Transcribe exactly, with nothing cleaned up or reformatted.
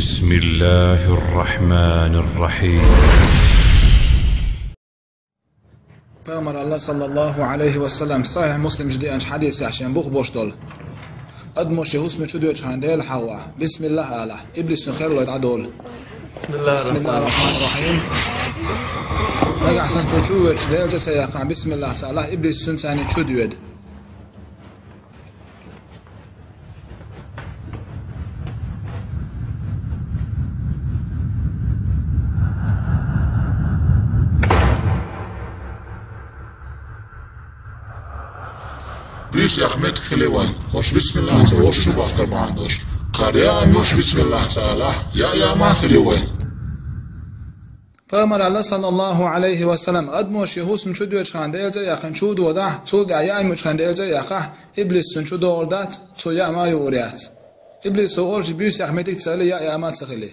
بسم الله الرحمن الرحيم. Пайхамар Аллах, саллаллаху алейхи ва саллам, Сахих Муслим чу деанчу хьадисехь шен бух бош долу: адамо шен хӀусаме чу доьдучу хенахь Дела хьахавахь, бисмиллахӀ алахь, иблис цунна херлой дӀадолу. بسم الله الرحمن الرحيم. Нагахь санна цо чу воьдуш, Дела цӀе ца яьккхина, бисмиллахӀ ца алахь, иблис цуьнца цхьаьна чу доьду. Буьйса яккха меттиг хили вайн, хӀорш бисмиллахӀ ца олуш чу бахкар бахьана долуш. Кхара яа ма йош бисмиллахӀ ца алахь, яа яа ма хили вайн. Пайхамар Аллах, саллаллаху алейхи ва саллам, адамо шен хӀусаме чу доьдучу хенахь Дела цӀе яьккхина чу додахь, цул тӀаьхьа яа ма йоьдучу хенахь Дела цӀе яьккхахь, иблис цунна чу догӀур дац, цо яа ма юур яц. Иблисо олуш буьйса яккха меттиг ца хили, яа яа ма ца хили.